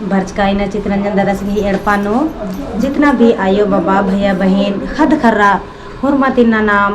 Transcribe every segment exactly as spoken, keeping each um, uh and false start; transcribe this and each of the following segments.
बरचका इन्ना चितरंजन ददस गही एड़पा नू जितना भी आयो बाबा, भैया बहिन, ख़द्द ख़र्रा, होरमत इन्ना नाम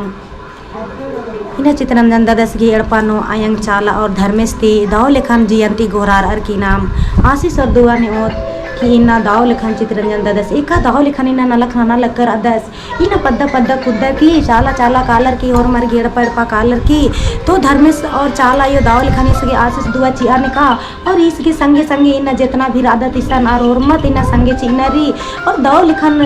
इन्ना चितरंजन ददस गही एड़पा नू अयंग चाला और धर्मेस ती दव लेखन जियन ती गोहरारअर की नाम आसिस और दुआ नेओत कि इन्ना दव लेखन चितरंजन ददस एका दव लेखन इन्ना नलख नना लक्कर अदस। इन्ना पद्दा पद्दा कुद्दा की, चाला चाला कालर की, होरमर गही एड़पा एड़पा कालर की, तो धर्मेस और चाला आयो दव लेखन ईस गे आसिस दुआ चिआ नेका, और ईस गे संगे संगे इन्ना जेतना भी रअदत इसन आर होरमत इन्ना संगे चिअना रई, और दव लेखन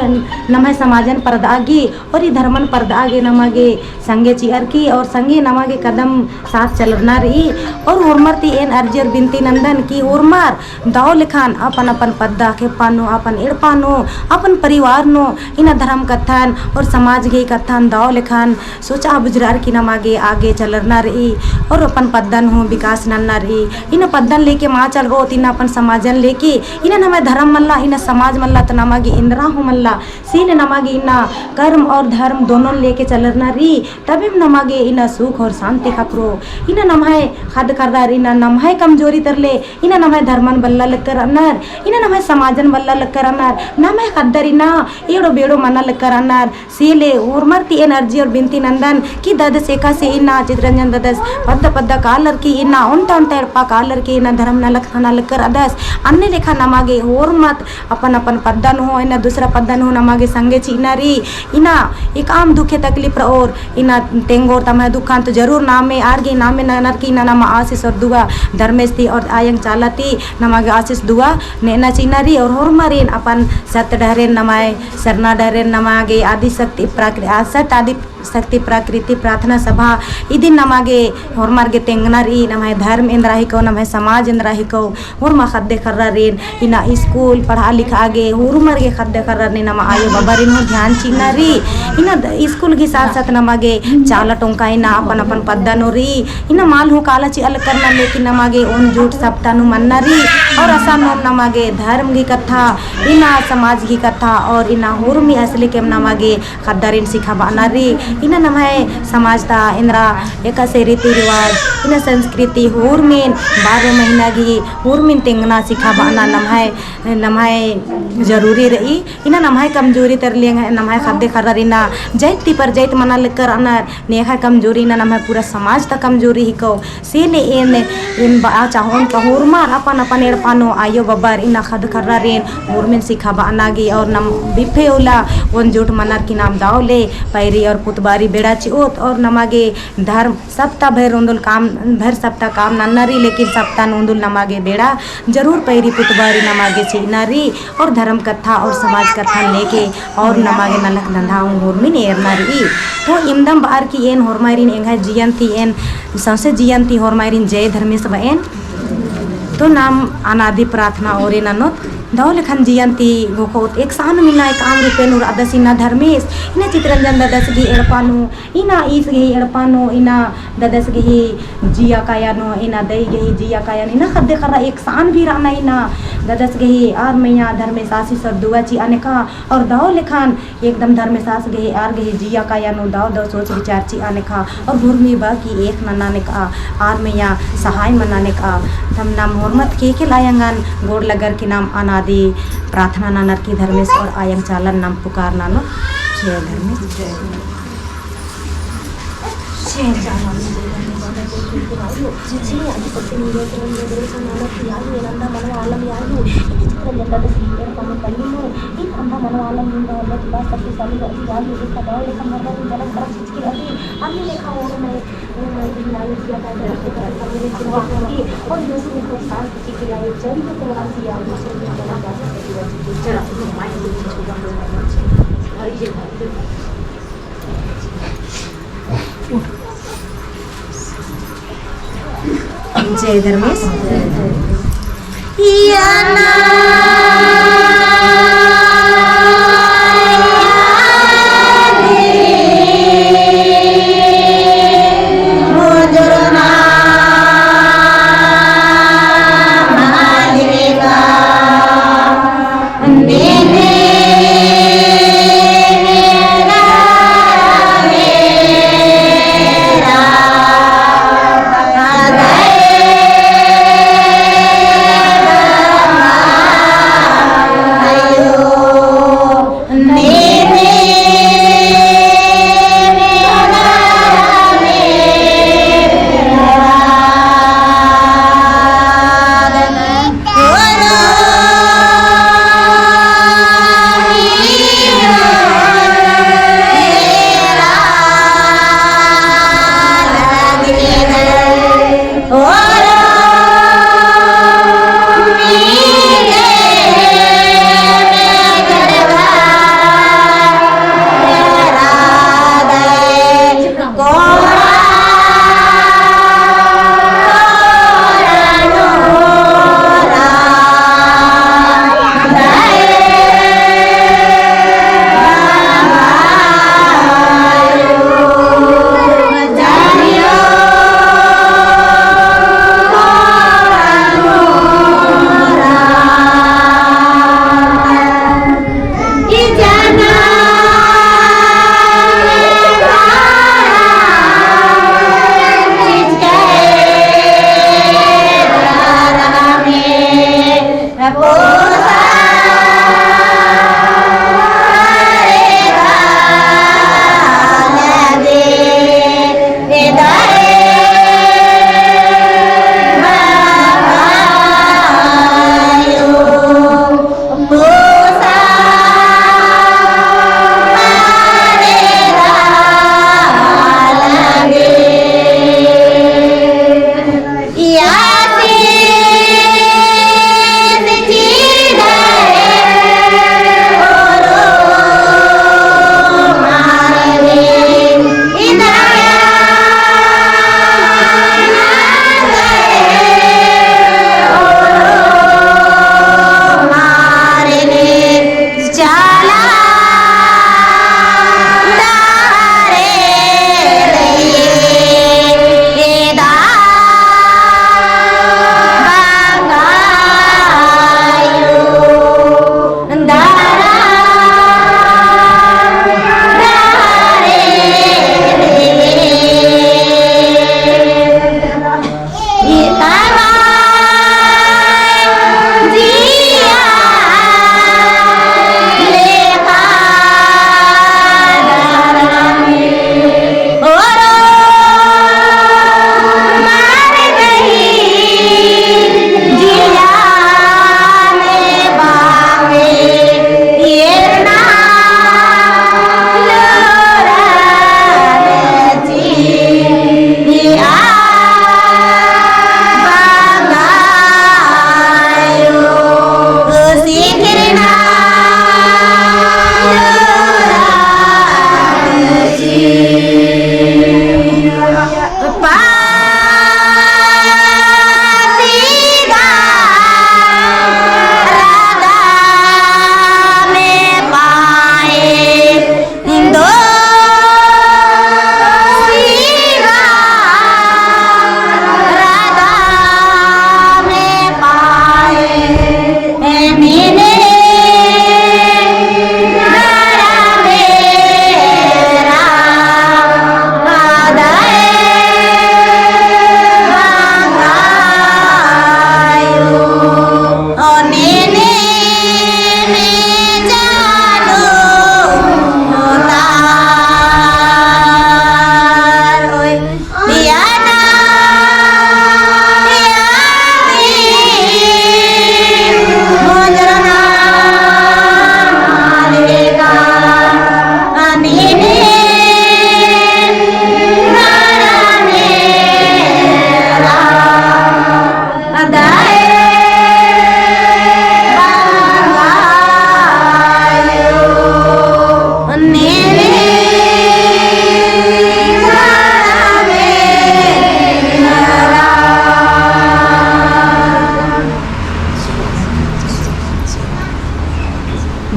नम्है समाजन परदआ गे, और ई धर्मन परदआ गे नमा गे संगे चिअर की, और संगे नमा गे कदम साथ चलरना रई, और होरमर ती एन अर्जी और बिनती नंदन कि होरमर दव लेखन अपन अपन पद्दा खेप्पा नू, अपन एड़पा नू, अपन परिवार नू, इन्ना धर्म कत्थन और समाज गही कत्थन दव लेखन सोचआ बुझुरअर की नमा गे आगे चलरना रई और अपन पद्दन हूँ विकास नन्ना रई। इन्ना पद्दन लेके मा चलरओत, इन्ना अपन समाजन लेके, इन्ना नम्है धर्म मल्ला, इन्ना समाज मल्ला, तो नमा गे एन्दरा हूँ मल्ला। सीले नमा गे इन्ना कर्म और धर्म दोनोन लेके चलरना रई, तबेम नमा गे इन्ना सुख और शांति ख़क्खरओ। इन्ना नम्है ख़द्द ख़र्रर इन्ना नम्है कमजोरी तरले, इन्ना नम्है धर्मन बल्ला लक्कर रअनर, इन्ना नम्है समाजन बल्ला लक्कर रअनर, नम्है ख़द्दर इन्ना एड़ो बेड़ो मना लक्कर रअनर। सीले होरमर ती एन अर्जी और बिनती नंदन कि ददस एकासे इन्ना चितरंजन ददस पद्दा पद्दा कालर की इन्ना ओन्टा ओन्टा एड़पा कालर की इन्ना धर्म नलख नना लक्कर अदस। अन्ने लेखा नमा गे होरमत अपन अपन पद्दन हूँ, इन्ना दूसरा पद्दन हूँ नमा गे संगे चिअना रई। इन्ना एकअम दुखे तकलीफ रओर, इन्ना तेंगोर तम्है दुखन तो जरूर नामे, आर गे नामे ननर की इन्ना नमा आसिस और दुआ धर्मेस ती और अयंग चाला ती नमा गे आसिस दुआ नेअना चिअना रई। और होरमारिन अपन सत डहरेन नम्है सरना डहरेन नमा गे आदि शक्ति प्राकृ-, आ, सत आदि शक्ति प्राकृति प्रार्थना सभा इदिन नमा गे होरमर गे तेंगना रई, नम्है धर्म एन्दरा हिको, नम्है समाज एन्दरा हिको, होरमा ख़द्दे ख़र्रारिन इन्ना स्कूल पढ़ा लिखा गे, होरमर गे ख़द्दे ख़र्रारिन नमा आयो बाबारिन हूँ ध्यान चिअना रई। इन्ना द-, स्कूल गही साथ साथ नमा गे चाला टोंका इन्ना अपन अपन पद्दा नू रई। इन्ना मल हूँ काला चिआ लक्कर ना, लेकिन नमा गे ओन जुट सप्ता नू मन्ना रई। और असन नू नमा गे धर्म गही कत्था, इन्ना समाज गही कत्था और इन्ना होरमी असली केम नमा गे ख़द्दारिन सिखाबअना रई। इन्ना नम्है समाज ता एन्दरा एकासे रीति रिवाज, इन्ना संस्कृति होरमिन बारह महीना गही होरमिन तेंगना सिखाबअना नम्है, नम्है जरूरी रई। इन्ना नम्है कमजोरी तरले नम्है ख़द्दे ख़र्रर इन्ना जैत ती पर जैत मना लक्कर रअनर, नेखा कमजोरी इन्ना नम्है पूरा समाज ता कमजोरी हिको। सीले एन, एन बआ चाहोन का होरमर अपन अपन एड़पा नू आयो बाबार इन्ना ख़द्द ख़र्रारिन होरमिन सिखाबअना गे और नम बिफे उल्ला ओन जुट मनर की नाम दव ले पैरी और पुतबारी बेड़ा चिओत और नमा गे धर्म सप्ता भर उन्दुल काम, भर सप्ता काम नन्ना रई, लेकिन सप्ता नू उन्दुल नमा गे बेड़ा जरूर पैरी पुतबारी नमा गे चिअना रई। और धर्म कत्था और समाज कत्थन लेके और नमा गे नलख धंधा हूँ होरमिन एरना रई। तो इमदम बअर की एन होरमारिन एंग्है जियन ती एन सौंसे जियन ती होरमारिन जय धर्मेस बएन। तो नाम अनादि प्रार्थना ओरे ननोत दव लेखन जियन ती घोखोत एकसानुम इन्ना एकअम रूपे नू रअदस इन्ना धर्मेस। इन्ना चितरंजन ददस गही एड़पा नू इन्ना ईस गही एड़पा नू, इन्ना ददस गही जिया काया नू, इन्ना दई गही जिया काया नू, इन्ना ख़द्दे ख़र्रा एकसन भी रअना, इन्ना ददस गही आर मइय्याँ धर्मेस आसिस और दुआ चिआ नेका, और दव लेखन एकदम धर्मेस आस गही आर गही जिया काया नू दव दव सोच विचार चिआ नेका, और हुरमी बा की एक नना नेका, आर मइय्याँ सहाय मना नेका। तम नाम होरमत के के लायंगन गोड़ लगर की नाम अनादि प्रार्थना ननर की धर्मेस और अयंग चालन नाम पुकार ननोत। जय धर्मेस। जय धर्मेस।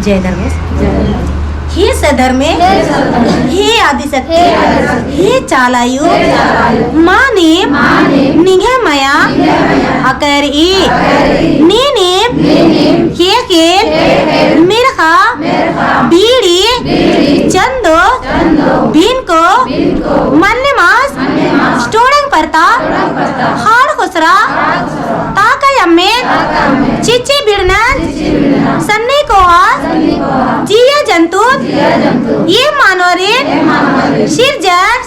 जय धर्मेस। हे सद्धर्मे, हे आदिशक्ति, हे चाला आयो, मानिम निंग्है मया अकरई। नीनिम ख़ेख़ेल, मिरख़ा, बीड़ी, चंदो, बिनको, मन्ने मास, टोड़ंग परता, हाड़ ख़ोसरा, ताका अम्मे, चिच्ची बिड़नन, सन्नी कोहा, जिया जंतु, ये मानोरिन, सिरजन,